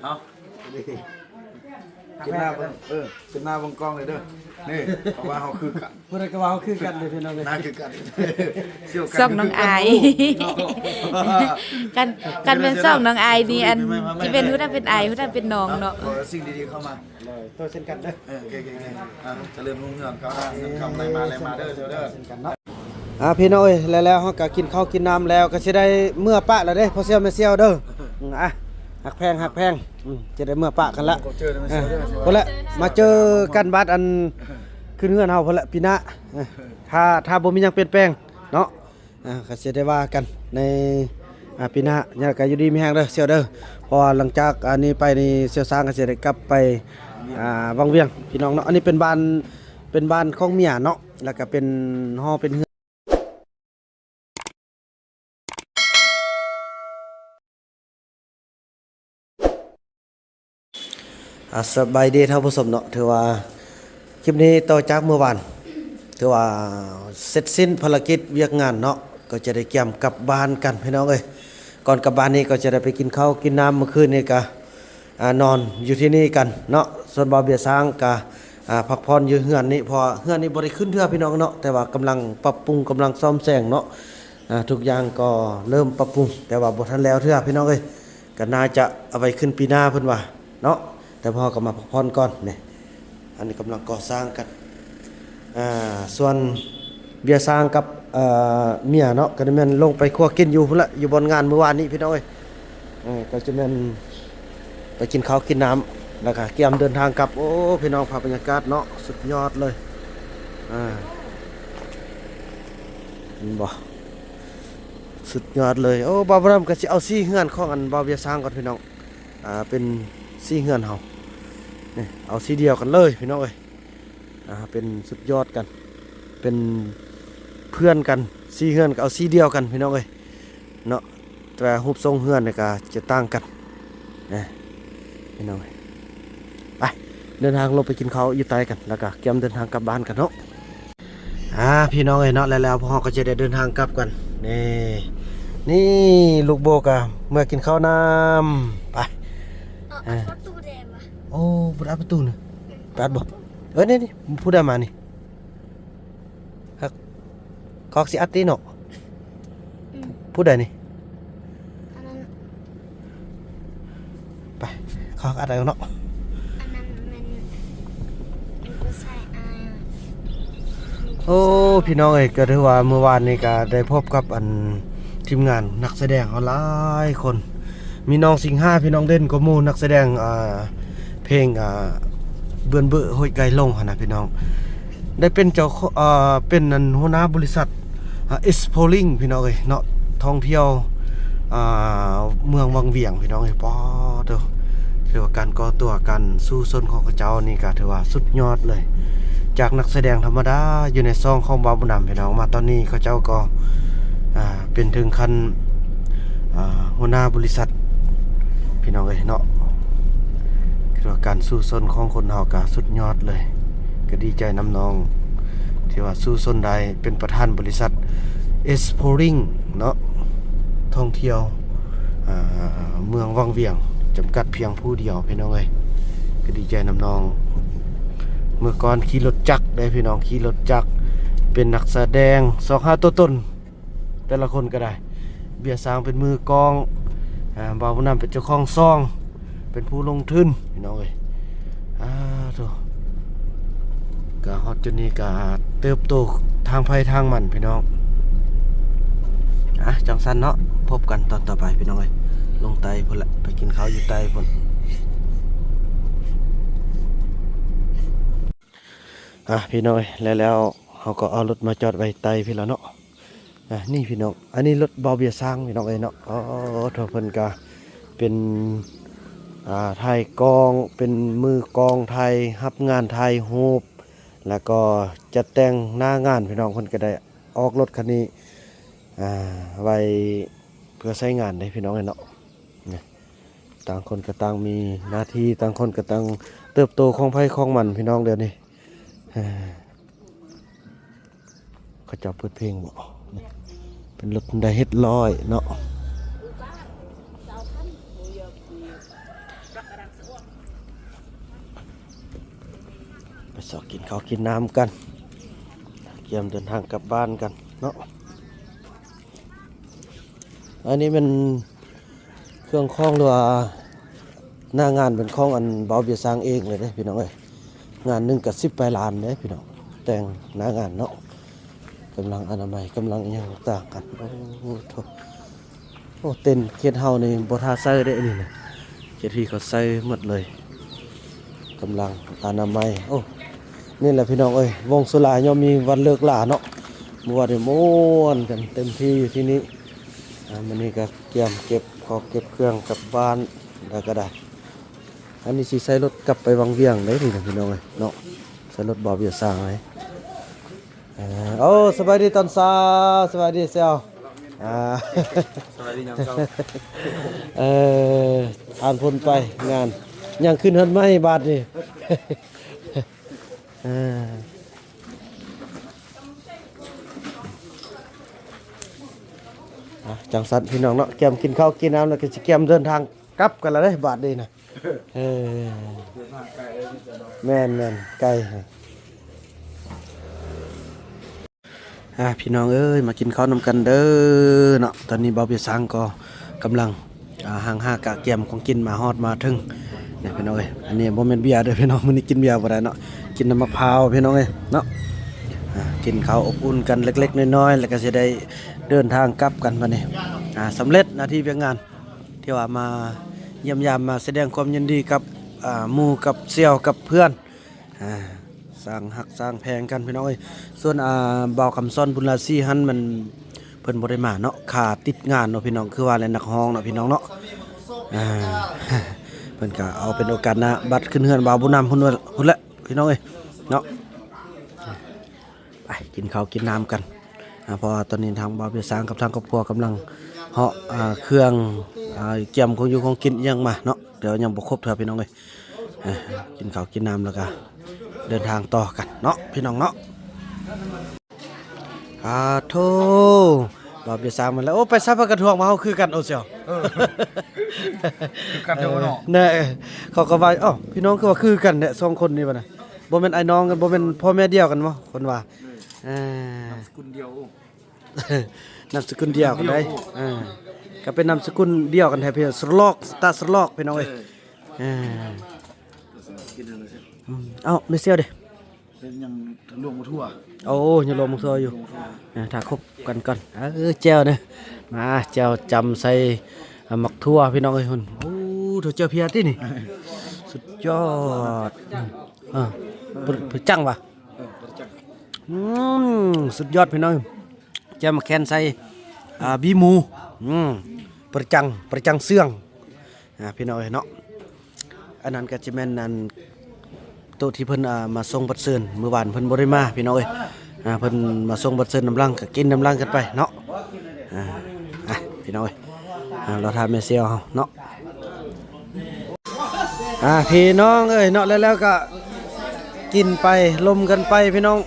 ເອົາ ເປັນໜ້າເບິ່ງ ເອີ ເປັນໜ້າເບິ່ງກ້ອງເລີຍເດີ ນີ້ ເພາະວ່າເຮົາຄືກັນ ຜູ້ໃດກໍວ່າເຮົາຄືກັນເດີພີ່ນ້ອງເອີຍ ໜ້າຄືກັນ ຊ່ອງນ້ອງອາຍ ຄັນ ຄັນແມ່ນຊ່ອງນ້ອງອາຍນີ້ ອັນ ຊິເປັນຜູ້ນັ້ນເປັນອາຍ ຜູ້ນັ້ນເປັນນ້ອງເນາະ ຂໍສິ່ງດີໆເຂົ້າມາ ໂດຍ ໂຕເຊັ່ນກັນເດີ ເອີ ໂອເຄໆ ອ່າ ຈະເລີນຮຸ່ງເຮືອງ ກ້າວໜ້າ ເງິນຄຳໄຫຼມາ ໄຫຼມາເດີ ເຈົ້າເດີ ເຊັ່ນກັນເນາະ. ອ່າ ພີ່ນ້ອງເອີຍ ແລ້ວ ແລ້ວເຮົາກໍກິນເຂົ້າກິນນ້ຳແລ້ວ ກໍຊິໄດ້ເມືອປະແລ້ວເດ້ ພໍ່ສ່ຽວແມ່ສ່ຽວເດີ ອືມ ອ່າ ຮັກແພງ ຮັກແພງ ອືມ ຈະໄດ້ເມືອປະກັນລະ ເອີ ພຸ້ນແຫຼະ ມາເຈີກັນບາດອັນ ຂຶ້ນເຮືອນເຮົາພຸ້ນແຫຼະ ປີໜ້າ ເອີ ຖ້າ ຖ້າບໍ່ມີຫຍັງປ່ຽນແປງເນາະ ອ່າ ກໍຊິໄດ້ວ່າກັນໃນ ອ່າ ປີໜ້າ ຍັງໃດກໍຢູ່ດີມີແຮງເດີສ່ຽວເດີ ເພາະວ່າຫຼັງຈາກອັນນີ້ໄປນີ້ ສ່ຽວຊ້າງກໍຊິໄດ້ກັບໄປ ອ່າ ວັງວຽງ ພີ່ນ້ອງເນາະ ອັນນີ້ເປັນບ້ານ ເປັນບ້ານຂອງເມຍເນາະ ແລ້ວກໍເປັນຫໍເປັນເຮືອນ. ອ່າ ສະບາຍດີທ່ານຜູ້ຊົມເນາະ ຖືວ່າຄລິບນີ້ຕໍ່ຈາກມື້ວານ ຖືວ່າເສັດສິ້ນພາລະກິດວຽກງານເນາະ ກໍຈະໄດ້ກຽມກັບບ້ານກັນພີ່ນ້ອງເອີຍ ກ່ອນກັບບ້ານນີ້ກໍຈະໄດ້ໄປກິນເຂົ້າກິນນ້ຳ ມື້ຄືນນີ້ກະ ອ່າ ນອນຢູ່ທີ່ນີ້ກັນເນາະ ສ່ວນບ່າວເບຍຊ້າງກະ ອ່າ ພັກຜ່ອນຢູ່ເຮືອນນີ້ ເພາະວ່າເຮືອນນີ້ບໍ່ໄດ້ຂຶ້ນເທື່ອພີ່ນ້ອງເນາະ ແຕ່ວ່າກຳລັງປັບປຸງ ກຳລັງສ້ອມແສງເນາະ ອ່າ ທຸກຢ່າງກໍເລີ່ມປັບປຸງ ແຕ່ວ່າບໍ່ທັນແລ້ວເທື່ອພີ່ນ້ອງເອີຍ ກໍໜ້າຈະເອົາໄວ້ຂຶ້ນປີໜ້າເພິ່ນວ່າເນາະ ແຕ່ພວກເຮົາກໍມາພັກຜ່ອນກ່ອນນີ້ ອັນນີ້ກຳລັງກໍ່ສ້າງກັນ ອ່າ ສ່ວນເບຍຊ້າງກັບ ເອີ ເມຍເນາະ ກໍໄດ້ແມ່ນລົງໄປຄົວກິນຢູ່ພຸ້ນລະ ຢູ່ບ່ອນງານມື້ວານນີ້ພີ່ນ້ອງເອີຍ ເອີ ກໍຈະແມ່ນໄປກິນເຂົ້າກິນນ້ຳ ແລ້ວກໍກຽມເດີນທາງກັບ ໂອ້ ພີ່ນ້ອງ ພາບບັນຍາກາດເນາະ ສຸດຍອດເລີຍ ອ່າ ເຫັນບໍ່? ສຸດຍອດເລີຍ ໂອ້ ບ່າວບຸນນຳກໍຊິເອົາສີເຮືອນຂອງອັນບ່າວເບຍຊ້າງກ່ອນພີ່ນ້ອງ ອ່າ ເປັນສີເຮືອນເຮົາ ນີ້ ເອົາສີດຽວກັນເລີຍພີ່ນ້ອງເອີຍ ອ່າ ເປັນສຸດຍອດກັນ ເປັນເພື່ອນກັນ ສີເຮືອນກໍເອົາສີດຽວກັນພີ່ນ້ອງເອີຍເນາະ ແຕ່ຮູບຊົງເຮືອນນີ້ກໍຈະຕ່າງກັນນະພີ່ນ້ອງເອີຍ ໄປ ເດີນທາງລົງໄປກິນເຂົ້າຢູ່ໃຕ້ກັນ ແລ້ວກໍກຽມເດີນທາງກັບບ້ານກັນເນາະ. ອ່າ ພີ່ນ້ອງເອີຍເນາະ ແລ້ວ ແລ້ວພວກເຮົາກໍຈະໄດ້ເດີນທາງກັບກັນ ນີ້ ນີ້ ລູກໂບກໍເມືອກິນເຂົ້ານຳ ໄປ ເອົາ ເອົາປະຕູແດງວະ ໂອ້ ບໍ່ໄດ້ເອົາປະຕູນະ ໄປອັດບໍ່ ເອີ ນີ້ ນີ້ ຜູ້ໃດມານີ້ ຄອກຊິອັດຕິເນາະ ອືມ ຜູ້ໃດນີ້ ອັນນັ້ນ ໄປ ເຂົາອັດເອົາເນາະ ອັນນັ້ນແມ່ນ ແມ່ນຜູ້ຊາຍອ້າຍ ໂອ້ ພີ່ນ້ອງເອີຍ ກໍຖືວ່າມື້ວານນີ້ກໍໄດ້ພົບກັບອັນທີມງານນັກສະແດງເຮົາຫຼາຍຄົນ ມີນ້ອງສິງຫາ ພີ່ນ້ອງເດັ່ນກວ່າໝູ່ ນັກສະແດງ ອ່າ ເພງ ອ່າ ເບືອນເບີໂຮຍໄກລົງຫັ້ນນະພີ່ນ້ອງ ໄດ້ເປັນເຈົ້າ ເປັນອັນຫົວໜ້າບໍລິສັດ ອ່າ Exploring ພີ່ນ້ອງເອີຍເນາະ ທ່ອງທ່ຽວ ອ່າ ເມືອງວັງວຽງພີ່ນ້ອງເອີຍ ປາໂທ້ ຖືວ່າການກໍ່ຕົວ ການສູ້ຊົນຂອງເຂົາເຈົ້ານີ້ກໍຖືວ່າສຸດຍອດເລີຍ ຈາກນັກສະແດງທຳມະດາຢູ່ໃນຊ່ອງຂອງບ່າວບຸນນຳພີ່ນ້ອງ ມາຕອນນີ້ເຂົາເຈົ້າກໍ ອ່າ ເປັນເຖິງຂັ້ນ ອ່າ ຫົວໜ້າບໍລິສັດ ພີ່ນ້ອງເອີຍເນາະ ຄືວ່າການສູ້ຊົນຂອງຄົນເຮົາກະສຸດຍອດເລີຍ ກະດີໃຈນຳນ້ອງ ທີ່ວ່າສູ້ຊົນໄດ້ເປັນປະທານບໍລິສັດ Exploring ເນາະ ທ່ອງທ່ຽວ ອ່າ ເມືອງວັງວຽງ ຈຳກັດພຽງຜູ້ດຽວ ພີ່ນ້ອງເອີຍ ກະດີໃຈນຳນ້ອງ ເມື່ອກ່ອນຂີ່ລົດຈັກເດ້ພີ່ນ້ອງ ຂີ່ລົດຈັກ ເປັນນັກສະແດງ ຊອກຫາຕົວຕົນ ແຕ່ລະຄົນກໍໄດ້ ເບຍຊ້າງເປັນມືກອງ ອ່າ ບ່າວບຸນນຳເປັນເຈົ້າຂອງຊ່ອງ ເປັນຜູ້ລົງທຶນ ພີ່ນ້ອງເອີຍ ອ່າ ໂທ້ ກະຮອດຈຸດນີ້ກະເຕີບໂຕທາງໃຜທາງມັນ ພີ່ນ້ອງ ອ່າ ຈັ່ງຊັ້ນເນາະ ພົບກັນຕອນຕໍ່ໄປ ພີ່ນ້ອງເອີຍ ລົງໃຕ້ພຸ້ນລະ ໄປກິນເຂົ້າຢູ່ໃຕ້ພຸ້ນ ອ່າ ພີ່ນ້ອງເອີຍ ແລ້ວ ແລ້ວເຮົາກໍເອົາລົດມາຈອດໄວ້ໃຕ້ພີ້ລະເນາະ. ອ່າ ນີ້ພີ່ນ້ອງ ອັນນີ້ລົດບ່າວເບຍຊ້າງພີ່ນ້ອງເອີຍເນາະ. ອໍ ໂທ້ ເພິ່ນກະເປັນ ອ່າ ຖ່າຍກ້ອງ ເປັນມືກ້ອງ ຖ່າຍ ຮັບງານຖ່າຍຮູບ ແລ້ວກໍຈັດແຕ່ງໜ້າງານພີ່ນ້ອງ. ເພິ່ນກະໄດ້ອອກລົດຄັນນີ້ ອ່າ ໄວ້ເພື່ອໃຊ້ງານເດ້ພີ່ນ້ອງເອີຍເນາະ. ຕ່າງຄົນກະຕ່າງມີໜ້າທີ່ ຕ່າງຄົນກະຕ່າງເຕີບໂຕຂອງໃຜຂອງມັນພີ່ນ້ອງ ດຽວນີ້. ເຂົາເຈົ້າເປີດເພງບໍ? ເປັນລົດໄດ້ເຮັດຮ້ອຍເນາະ. ໄປຊອກກິນເຂົ້າກິນນ້ຳກັນ ກຽມເດີນທາງກັບບ້ານກັນເນາະ. ອັນນີ້ແມ່ນເຄື່ອງຂອງ ຫຼືວ່າໜ້າງານເປັນຂອງອັນບ່າວເບຍຊ້າງເອງເລີຍເດ້ພີ່ນ້ອງເອີຍ. ງານໜຶ່ງກໍສິບປາຍລ້ານເດ້ພີ່ນ້ອງ ແຕ່ງໜ້າງານເນາະ. ກຳລັງອະນາໄມ ກຳລັງອີ່ຫຍັງຕ່າງກັນ. ໂອ້ໂທ້ ໂອ້ ເຕັນເຂດເຮົານີ້ບໍ່ທ່າໃຊ້ເດ້ ອັນນີ້ນະ ເຂດທີ່ເຂົາໃຊ້ໝົດເລີຍ ກຳລັງອະນາໄມ. ໂອ້ ນີ້ແຫຼະພີ່ນ້ອງເອີຍ ວົງສຸລາຍ່ອມມີວັນເລີກລາເນາະ. ມື້ວານນີ້ມ່ວນກັນເຕັມທີ່ຢູ່ທີ່ນີ້. ອ່າ ມື້ນີ້ກໍກຽມເກັບຂອງເກັບເຄື່ອງກັບບ້ານແລ້ວກໍໄດ້. ອັນນີ້ຊິໃຊ້ລົດກັບໄປວັງວຽງເດ້ນີ້ນະພີ່ນ້ອງເອີຍເນາະ ໃຊ້ລົດບ່າວເບຍຊ້າງເລີຍ. ເອີ ໂອ້ ສະບາຍດີຕອນເຊົ້າ ສະບາຍດີແຊວ. ອ່າ ສະບາຍດີຍາມເຊົ້າ. ເອີ ຜ່ານພົ້ນໄປງານ ຍັງຂຶ້ນເຮືອນໃໝ່ບາດນີ້. ເອີ ອ່ະ ຈັ່ງຊັ້ນພີ່ນ້ອງເນາະ ກຽມກິນເຂົ້າກິນນ້ຳ ແລ້ວກໍຊິກຽມເດີນທາງກັບກັນລະເດ້ບາດນີ້ນະ. ເອີ ເດີນທາງໄກເລີຍ ແມ່ນໆ ໄກ. ອ່າ ພີ່ນ້ອງເອີຍ ມາກິນເຂົ້ານຳກັນເດີເນາະ. ຕອນນີ້ບ່າວເບຍຊ້າງກໍກຳລັງ ອ່າ ຫາງຫາກະກຽມຂອງກິນມາຮອດມາເຖິງນີ້ພີ່ນ້ອງເອີຍ. ອັນນີ້ບໍ່ແມ່ນເບຍເດີພີ່ນ້ອງ ມື້ນີ້ກິນເບຍບໍ່ໄດ້ເນາະ ກິນນ້ຳໝາກພ້າວພີ່ນ້ອງເອີຍເນາະ. ອ່າ ກິນເຂົ້າອົບອຸ່ນກັນເລັກໆນ້ອຍໆ ແລ້ວກໍຊິໄດ້ເດີນທາງກັບກັນບັດນີ້. ອ່າ ສຳເລັດໜ້າທີ່ວຽກງານ ທີ່ວ່າມາຢ້ຽມຢາມ ມາສະແດງຄວາມຍິນດີກັບ ອ່າ ໝູ່ກັບສ່ຽວກັບເພື່ອນ ອ່າ ສ້າງຮັກສ້າງແພງກັນພີ່ນ້ອງເອີຍ. ສ່ວນ ອ່າ ບ່າວຄຳສອນ ບຸນລາສີຫັ້ນ ມັນ ເພິ່ນບໍ່ໄດ້ມາເນາະ ຄາຕິດງານເນາະພີ່ນ້ອງ ຄືວ່າແຫຼະ ນັກຮ້ອງເນາະພີ່ນ້ອງເນາະ. ອ່າ ເພິ່ນກະເອົາເປັນໂອກາດໜ້າ ບັດຂຶ້ນເຮືອນບ່າວບຸນນຳພຸ້ນ ພຸ້ນແຫຼະພີ່ນ້ອງເອີຍເນາະ. ໄປກິນເຂົ້າກິນນ້ຳກັນ ອ່າ ເພາະວ່າຕອນນີ້ທາງບ່າວເບຍຊ້າງກັບທາງຄອບຄົວກຳລັງເຫາະ ອ່າ ເຄື່ອງ ອ່າ ກຽມຂອງຢູ່ຂອງກິນອີ່ຫຍັງມາເນາະ ແຕ່ວ່າຍັງບໍ່ຄົບເທື່ອພີ່ນ້ອງເອີຍ. ອ່າ ກິນເຂົ້າກິນນ້ຳແລ້ວກະເດີນທາງຕໍ່ກັນເນາະພີ່ນ້ອງເນາະ. ອາໂທ ບ່າວເບຍຊ້າງມາແລ້ວ. ໂອ້ ໄປໃສພາກັນທ່ວງມາ ເຮົາຄືກັນ ໂອ້ ສ່ຽວ. ເອີ ຄືກັນເດີເນາະ. ເອີ ເຂົາກໍວ່າ ເອົ້າ ພີ່ນ້ອງຄືວ່າຄືກັນແທ້ສອງຄົນນີ້ ວ່ານະ. ບໍ່ແມ່ນອ້າຍນ້ອງກັນ ບໍ່ແມ່ນພໍ່ແມ່ດຽວກັນບໍ່ ເພິ່ນວ່າ. ເອີ ນາມສະກຸນດຽວ ນາມສະກຸນດຽວກັນໄດ໋. ເອີ ກໍເປັນນາມສະກຸນດຽວກັນແທ້ພີ່ນ້ອງ ສະຫຼອກ ຕາສະຫຼອກພີ່ນ້ອງເອີຍ. ເອີ ເອີ ກິນແລ້ວ. ອືມ ເອົ້າ ແມ່ສ່ຽວເດ? ເປັນຫຍັງ ຫຼວງໝາກຖົ່ວ. ໂອ້ ຍັງຫຼວງໝາກຖົ່ວຢູ່. ເອີ ຖ້າຄົບກັນກ່ອນ. ເອີ ແຈ່ວເນາະ ມາ ແຈ່ວຈ້ຳໃສ່ ອາ ໝາກຖົ່ວພີ່ນ້ອງເອີຍ. ໂອ້ ຖົ່ວແຈ່ວເພຍຕິນີ້ ສຸດຍອດ. ເອີ ເປີດ ເປີດຈັງຫວາ? ເອີ ເປີດຈັງ. ອືມ ສຸດຍອດພີ່ນ້ອງ. ແຈ່ວໝາກແຄນໃສ່ ອ່າ ບີໝູ. ອືມ ປະຈັງ ປະຈັງເຊື່ອງ ອ່າ ພີ່ນ້ອງເອີຍເນາະ. ອັນນັ້ນກໍຈະແມ່ນອັນໂຕະທີ່ເພິ່ນ ອ່າ ມາສົ່ງບັດເຊີນ ມື້ວານເພິ່ນບໍ່ໄດ້ມາພີ່ນ້ອງເອີຍ. ອ່າ ເພິ່ນມາສົ່ງບັດເຊີນນຳຫຼັງ ກໍກິນນຳຫຼັງກັນໄປເນາະ. ອ່າ ອ່ະ ພີ່ນ້ອງເອີຍ ອ່າ ລໍຖ້າແມ່ສ່ຽວເຮົາເນາະ. ອ່າ ພີ່ນ້ອງເອີຍເນາະ ແລ້ວ ແລ້ວກໍກິນໄປລົມກັນໄປພີ່ນ້ອງ.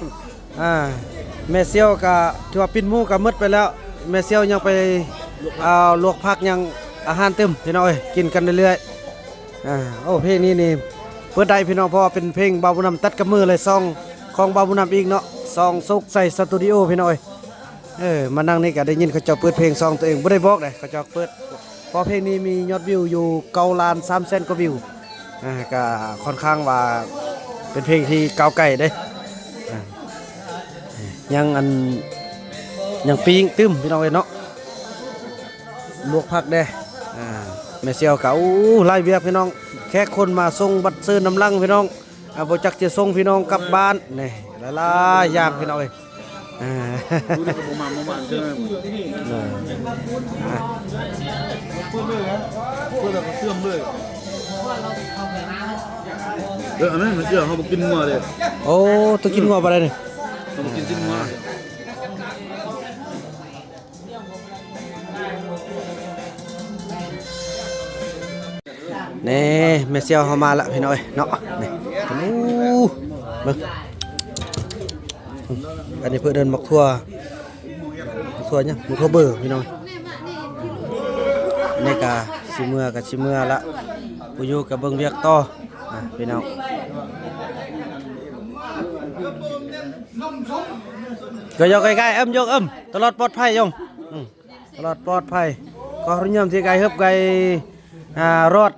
ອ່າ ແມ່ສ່ຽວກໍຖືວ່າປີ້ນໝູກໍໝົດໄປແລ້ວ ແມ່ສ່ຽວຍັງໄປ ອ່າ ລວກຜັກຫຍັງ ອາຫານຕື່ມພີ່ນ້ອງເອີຍ ກິນກັນເລື້ອຍໆ. ອ່າ ໂອ້ ເພງນີ້ນີ້ເປີດໄດ້ພີ່ນ້ອງ ເພາະວ່າເປັນເພງບ່າວບຸນນຳຕັດກັບມືເລີຍ ຊ່ອງຂອງບ່າວບຸນນຳອີກເນາະ ຊ່ອງໂຊກໄຊສະຕູດິໂອພີ່ນ້ອງເອີຍ. ເອີ ມານັ່ງນີ້ກໍໄດ້ຍິນເຂົາເຈົ້າເປີດເພງຊ່ອງຕົວເອງ ບໍ່ໄດ້ບອກເດ້ ເຂົາເຈົ້າເປີດ ເພາະເພງນີ້ມີຍອດວິວຢູ່ເກົ້າລ້ານສາມແສນກວ່າວິວ. ອ່າ ກໍຄ່ອນຂ້າງວ່າເປັນເພງທີ່ກ້າວໄກເດ້. ອ່າ ຍັງອັນ ຍັງປີ້ງຕື່ມພີ່ນ້ອງເອີຍເນາະ ລວກຜັກເດ້. ອ່າ ແມ່ສ່ຽວກໍ ໂອ້ ຫຼາຍວຽກພີ່ນ້ອງ ແຂກຄົນມາສົ່ງບັດເຊີນນຳຫຼັງພີ່ນ້ອງ. ອ່າ ບໍ່ຈັກຈະສົ່ງພີ່ນ້ອງກັບບ້ານນີ້ ຫຼາຍໆຢ່າງພີ່ນ້ອງເອີຍ. ອ່າ ດູນີ້ກໍບໍ່ມາ ບໍ່ມາເທື່ອ. ເອີ ອ່າ ເປີດເລີຍນະ ເປີດແລ້ວກໍເຊື່ອມເລີຍ. ເອີ ອັນນັ້ນມັນເຊື່ອ ເຮົາບໍ່ກິນງົວເດ້. ໂອ້ ຕ້ອງກິນງົວບໍ່ໄດ້ນີ້ ເຮົາບໍ່ກິນຊີ້ນງົວ. ນີ້ ແມ່ສ່ຽວເຮົາມາລະພີ່ນ້ອງເອີຍເນາະ. ນີ້ ໂອ້ ເບິ່ງ ອັນນີ້ເພິ່ນເອີ້ນໝາກຖົ່ວ ໝາກຖົ່ວຫຍັງ ໝາກຖົ່ວເບີພີ່ນ້ອງ. ນີ້ກະຊິເມືອ ກະຊິເມືອລະ. ຢູ່ກະເບິ່ງວຽກຕໍ່ ອ່າ ພີ່ນ້ອງ ກໍຢອກໄກໆ ເອີ້ມ ຢອກເອີ້ມ ຕະຫຼອດປອດໄພ ຢອງ ອືມ ຕະຫຼອດປອດໄພ ກໍຮຽມທີ່ໄກເຮີບໄກ ອ່າ ລອດ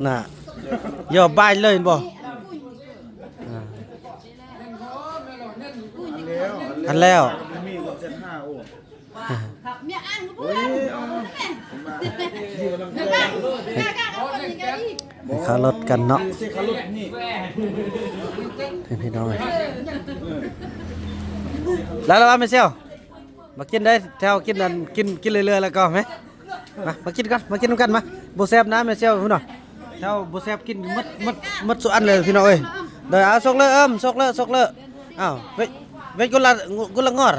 ນະ ຢອກບາຍເລີຍແມ່ນບໍ່? ອ່າ ອັນແລ້ວ ເຂົາລົດກັນເນາະ ພີ່ນ້ອອງເອີຍ ແລ້ວລະວ່າແມ່ຊຽວ ມາກິນໄດ້ ແຖວກິນອັນ ກິນ ກິນເລື້ອຍໆ ແລ້ວກໍແມ ມາ ມາກິນກ່ອນ ມາກິນນຳກັນມາ ບໍ່ແຊບນະແມ່ຊຽວພຸ້ນນະ ແຖວບໍ່ແຊບກິນໝົດ ໝົດ ໝົດສູ່ອັນເລີຍພີ່ນ້ອງເອີຍ ໂດຍ ເອົາ ສົກເລີ້ ເອີ້ມ ສົກເລີ້ ສົກເລີ້ ເອົາ ເວັດ ເວັດກຸນລະ ກຸນລະງອດ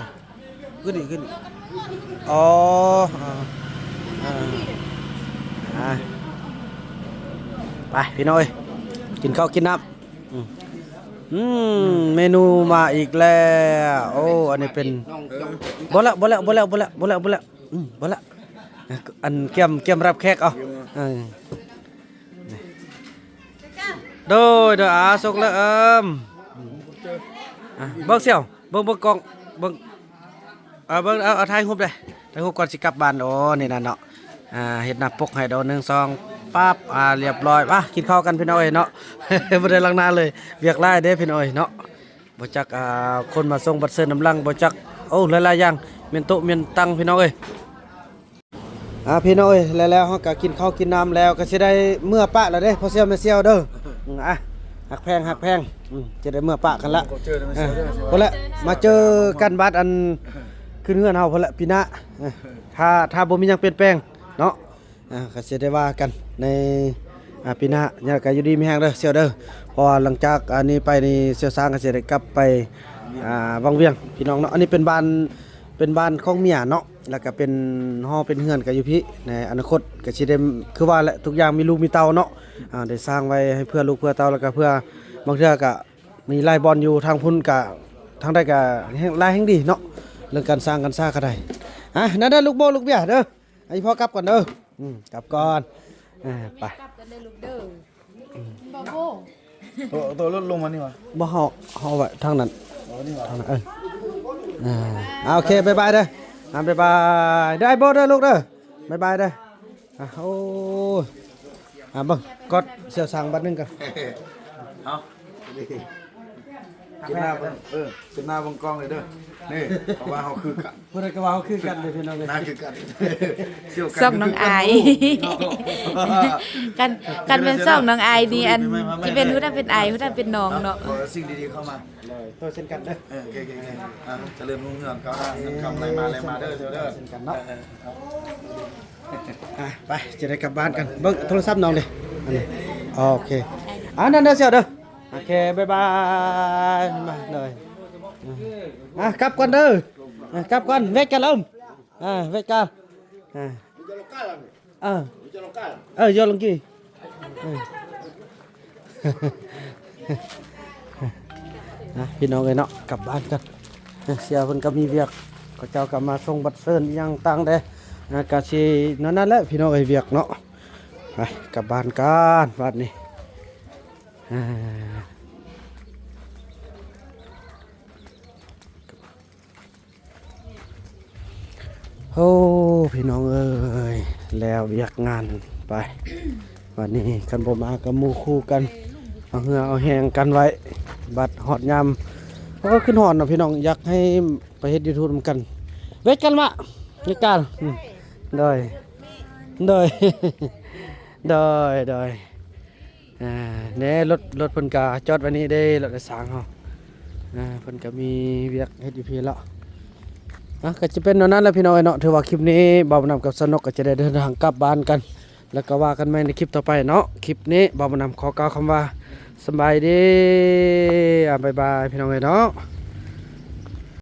ຂຶ້ນນີ້ ຂຶ້ນນີ້ ອໍ ອ່າ ອ່າ ອ່າ ໄປພີ່ນ້ອງເອີຍ ກິນເຂົ້າກິນນ້ຳ ອືມ ອືມ ເມນູມາອີກແລ້ວ ໂອ້ ອັນນີ້ເປັນ ບໍ່ລະ ບໍ່ລະ ບໍ່ລະ ບໍ່ລະ ບໍ່ລະ ບໍ່ລະ ອືມ ບໍ່ລະ ອັນກຽມ ກຽມຮັບແຂກເອົາ ເອີ ໂດຍ ໂດຍ ອ່າ ສົກເລີ້ ເອີ້ມ ອ່າ ເບິ່ງຊຽວ ເບິ່ງ ເບິ່ງກ້ອງ ເບິ່ງ ອ່າ ເບິ່ງ ເອົາ ເອົາ ຖ່າຍຮູບເດ້ ຖ່າຍຮູບກ່ອນຊິກັບບ້ານ ໂອ້ ນີ້ນະເນາະ ອ່າ ເຮັດໜ້າປົກໃຫ້ ໂດ ໜຶ່ງ ສອງ ປັບ ອ່າ ລຽບຮ້ອຍ ມາ ກິນເຂົ້າກັນພີ່ນ້ອງເອີຍເນາະ ບໍ່ໄດ້ລ້າງໜ້າເລີຍ ວຽກຫຼາຍເດ້ພີ່ນ້ອງເອີຍເນາະ ບໍ່ຈັກ ອ່າ ຄົນມາສົ່ງບັດເຊີນນຳຫຼັງ ບໍ່ຈັກ ໂອ້ ຫຼາຍໆຢ່າງ ແມ່ນໂຕະແມ່ນຕັ່ງພີ່ນ້ອງເອີຍ. ອ່າ ພີ່ນ້ອງເອີຍ ແລ້ວ ແລ້ວເຮົາກໍກິນເຂົ້າກິນນ້ຳແລ້ວ ກໍຊິໄດ້ເມືອປະແລ້ວເດ້ ພໍ່ຊຽວແມ່ຊຽວເດີ ອືມ ອ່ະ ຮັກແພງ ຮັກແພງ ອືມ ຈະໄດ້ເມືອປະກັນລະ ເອີ ພຸ້ນແຫຼະ ມາເຈີກັນບາດອັນ ຂຶ້ນເຮືອນເຮົາພຸ້ນແຫຼະ ປີໜ້າ ເອີ ຖ້າ ຖ້າບໍ່ມີຫຍັງປ່ຽນແປງເນາະ ອ່າ ກໍຊິໄດ້ວ່າກັນໃນ ອ່າ ປີໜ້າ ແລ້ວກໍຢູ່ດີມີແຮງເດີ ຊຽວເດີ ເພາະວ່າຫຼັງຈາກອັນນີ້ໄປນີ້ ຊຽວຊ້າງກໍຊິໄດ້ກັບໄປ ອ່າ ວັງວຽງ ພີ່ນ້ອງເນາະ ອັນນີ້ເປັນບ້ານ ເປັນບ້ານຂອງເມຍເນາະ ແລ້ວກໍເປັນຫໍເປັນເຮືອນກໍຢູ່ພີ້ ໃນອະນາຄົດກໍຊິໄດ້ ຄືວ່າແຫຼະ ທຸກຢ່າງມີລູກມີເຕົ້າເນາະ ອ່າ ໄດ້ສ້າງໄວ້ໃຫ້ເພື່ອລູກເພື່ອເຕົ້າ ແລ້ວກໍເພື່ອ ບາງເທື່ອກໍມີຫຼາຍບ່ອນຢູ່ ທາງພຸ້ນກໍ ທາງໃດກໍແຮ່ງ ຫຼາຍແຮ່ງດີເນາະ ເລື່ອງການສ້າງການສ້າກໍໄດ້ ອ່າ ນັ້ນເດີ ລູກໂບ້ ລູກເບຍເດີ ໃຫ້ພໍ່ກັບກ່ອນເດີ ອືມ ກັບກ່ອນ ອ່າ ໄປ ກັບກັນເດີລູກເດີ ອືມ ບໍ່ໂບ້ ໂຕ ໂຕລົດລົງມານີ້ຫວາ ບໍ່ ເຮົາ ເຮົາໄວ້ທາງນັ້ນ ອໍ ນີ້ຫວາ ທາງນັ້ນ ເອີ ອ່າ ອ່າ ໂອເຄ ບາຍບາຍເດີ ອ່າ ບາຍບາຍເດີ ອ້າຍໂບ້ເດີ ລູກເດີ ບາຍບາຍເດີ ອ່າ ໂອ້ ອ່າ ເບິ່ງ ກອດຊຽວຊ້າງບາດໜຶ່ງກ່ອນ ເອົາ ເປັນໜ້າເບິ່ງ ເອີ ເປັນໜ້າເບິ່ງກ້ອງເລີຍເດີ ນີ້ ເພາະວ່າເຮົາຄືກັນ ຜູ້ໃດກໍວ່າເຮົາຄືກັນເດີພີ່ນ້ອງເອີຍ ໜ້າຄືກັນ ສ່ຽວກັນ ຊ່ອງນ້ອງອາຍ ຄັນ ຄັນແມ່ນຊ່ອງນ້ອງອາຍນີ້ ອັນ ຊິເປັນ ຜູ້ນັ້ນເປັນອາຍ ຜູ້ນັ້ນເປັນນ້ອງເນາະ ຂໍສິ່ງດີໆເຂົ້າມາ ໂດຍ ໂຕເຊັ່ນກັນເດີ ເອີ ໂອເຄ ໂອເຄ ໂອເຄ ອ່າ ຈະເລີນຮຸ່ງເຮືອງ ກ້າວໜ້າ ເງິນຄຳໄຫຼມາ ໄຫຼມາເດີ ເດີ ເຊັ່ນກັນເນາະ ເອີ ເອີ ອ່ະ ໄປ ຈະໄດ້ກັບບ້ານກັນ ເບິ່ງໂທລະສັບນ້ອງເດ້ ອັນນີ້ ໂອເຄ ອັນນັ້ນເດີ ຊຽວເດີ ໂອເຄ ບາຍບາຍ ມາເລີຍ ອ່ະ ກັບກ່ອນເດີ ອ່ະ ກັບກ່ອນ ເວກກັນເລີ່ມ ອ່າ ເວກກັນ ອ່າ ເອີ ເອີ ຢອດລົງກີ້ ເອີ ນະ ພີ່ນ້ອງເອີຍເນາະ ກັບບ້ານກັນ ເສຍເພິ່ນກໍມີວຽກ ເຂົາເຈົ້າກໍມາສົ່ງບັດເຊີນອີ່ຫຍັງຕ່າງແດ່ ນະ ກະຊິນັ້ນ ນັ້ນແຫຼະພີ່ນ້ອງເອີຍ ວຽກເນາະ ໄປ ກັບບ້ານກັນບາດນີ້ ອ່າ. ໂອ້ ພີ່ນ້ອງເອີຍ ແລ້ວວຽກງານໄປ ບາດນີ້ຄັນບໍ່ມາກັບໝູ່ຄູ່ກັນ ເອົາເຫື່ອເອົາແຮງກັນໄວ້ ບັດຮອດຍາມ ໂອ້ ຂຶ້ນຮອດເນາະພີ່ນ້ອງ ຢາກໃຫ້ໄປເຮັດຢູທູບນຳກັນ ເວກກັນວະ ເວກກັນ ອືມ ໂດຍ ໂດຍ ໂດຍ ໂດຍ. ອ່າ ແນ່ ລົດ ລົດເພິ່ນກະຈອດໄວ້ນີ້ເດ້ ລົດໂດຍສານເຮົາ ອ່າ ເພິ່ນກະມີວຽກເຮັດຢູ່ພີ້ແລ້ວ ອ່າ ກະຈະເປັນແນວນັ້ນແຫຼະພີ່ນ້ອງເອີຍເນາະ ຖືວ່າຄລິບນີ້ບ່າວບຸນນຳກັບສາວນົກກະຈະໄດ້ເດີນທາງກັບບ້ານກັນ ແລ້ວກະວ່າກັນໃໝ່ໃນຄລິບຕໍ່ໄປເນາະ ຄລິບນີ້ບ່າວບຸນນຳຂໍກ່າວຄຳວ່າສະບາຍດີ ອ່າ ບາຍບາຍພີ່ນ້ອງເອີຍເນາະ.